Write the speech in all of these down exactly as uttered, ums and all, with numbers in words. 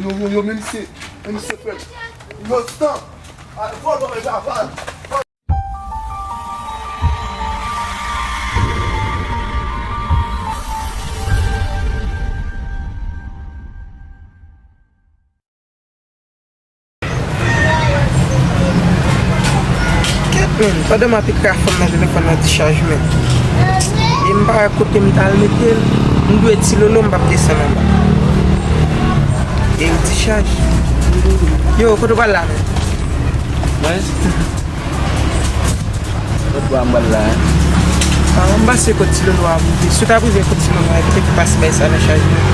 Yo, yo, yo, men misye, men misye frè. Yo, Stan. A, vòlò, men papa. Kèt, men, pandan m ap ekri a fanm nan, telefòn nan dichaj, men. E m pa wè kote m t al mete l. M dwe ti lolo, m p ap desann anba. E l dichaj. Yo, kote w pral la, men? Mwen? Kot pwa m pral la, hein? Ah, m pase kot ti lolo a moute. Si w ta rive kot ti lolo a, kite ki pase bay sa nan chaj mwen.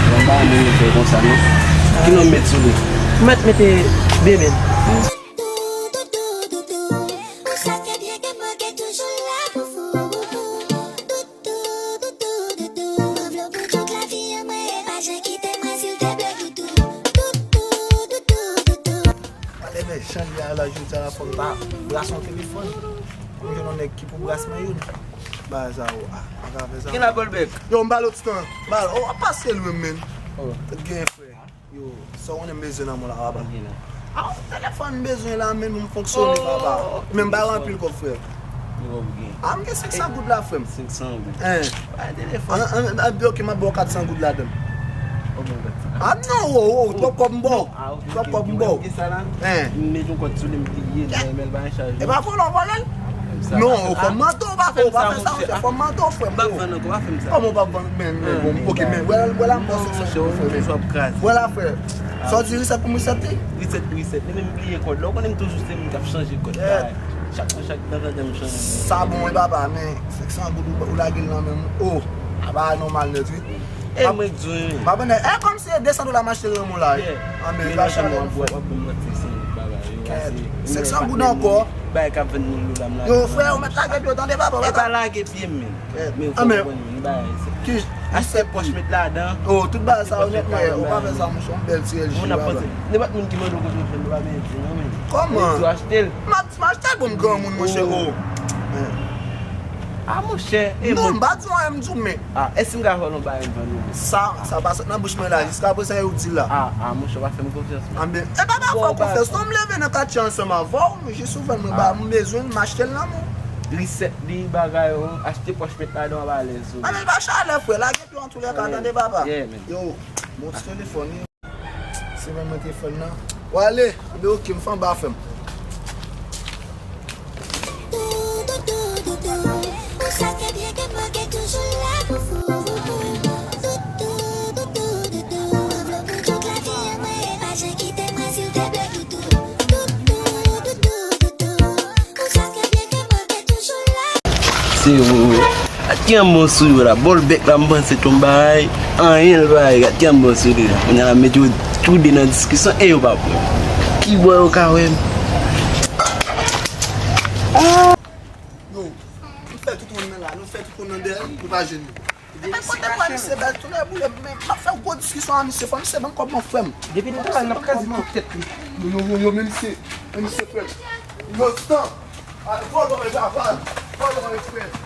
Bon, pa menm fè konsa, non. Ki non m met sou li? M met mete Beben. Ale, men, Chandya la, jodi a la, fò m ta brase yon telefòn. Pou m jwenn yon nèg ki pou brase mwen youn. Bagay sa yo, ah, pa ka fè sa. Ki nan Goldberg? Yo, m ba l ot tan. Ba l, oh, ap pase lwen, men. Oh. Gen frè. Yo, sa w konnen m bezwen nan mwen la, papa. Gen la. Ah, telefòn m bezwen la, men m fonksyone, papa. Oh, men m ba w anpil kòb, frè. Yo, gen. Ah, m gen senk san goud la, frè m. Senk san goud. Hein. Bay telefòn. An, an, an, ok, m ap ba w kat san goud ladan l. Oh, bon, kat san. Ah, non, oh, oh, twòp kòb m ba w. Ah, ok, ok, ok. Twòp kòb m ba w. Gen sa la? Hein. M met yon kòd sou li, m bliye l, men l pa an chaj, non. E pa vòlè w vòlè l? Non, ou fè m mante, ou pa fè, ou pa fè sa, monchè. Fò m mante w, frè m. M p ap vann ankò, pa fè m sa. Kòman w p ap vann? Men, men, bon, ok, men, wè la, wè la, m pran senk san goud, frè, men. Wè la, frè. Sa w di reset pou m reset li? Reset pou reset li, men m bliye kòd la. Ou konnen m toujou se moun k ap chanje kòd la. Chak mwa, chak tanzantan m chanje. Sa bon, wi, papa, men senk san goud ou, ou lage l nan men m. Oh, a pa nòmal nèt, wi. E mwen k di w, wi. M pa vann, e kòmsi e de san dola m achte l nan men w la, wi. Anben, pa chale non, frè. Kèt. Senk san goud ankò. Bagay k ap vann mil dola m lage. Yo, frè, ou mèt lage pye w, tande, papa. E pa lage pye m, men. Men ou konprann, men bagay se. Ki achte pòch met ladan. Oh, tout bagay sa yo nèt, men ou pa fè sa, monchè, yon bèl ti L G, papa. Nenpòt moun ki mande w kote w jwenn li, ou pa bezwen di non, men. Kòman? Ou di w achte l. M ap, m achte l pou m granmoun, monchè, oh. Ah, monchè, e non, m pa di w anyen, m di w, men. Ah, èske m ka fè w yon bagay m vann ou? Sa, sa pa sot nan bouch mwen la, jiskaprezan e ou k di l la. Ah, ah, monchè, w pa fè m konfyans, men. Anben, e pa pa fè w konfyans, non, m leve nan katye ansanm avè w, men jis ou vann mwen, ba, m bezwen l, m achte l nan men w. Reset li, bagay, ou achte pòch met ladan, w ap alèz, ou. Anben, pa chalè, frè, lage pye w antoulèka, tande, papa. Yo, bon ti telefòn, wi. Se mwen mwen te fè l nan. W ale, anben ok, m fè anba fè m. Se ou. Gad ki anmò sou yo la. Bòl bèk la, m panse t on bagay. Anyen l pa ye. Gad ki anmò sou li la. Kounye a la, m mete yo tou de nan diskisyon e yo p ap wè m. Ki bò yo ka wè m? Yo, nou fè tout moun nan la. Nou fè tout moun nan dèyè, nou pa jwenn li. Epi kote pwa misye bèl toulèboule, men m ap fè gwo diskisyon a misye, fò misye ban m kòb mwen, frè m. Depi nou ta pale, n ap kraze tout tèt li. Yo, yo, yo, yo, men misye, men misye frè m. Yo, Stan, a, vòlò, men papa, vòlò, men frè m.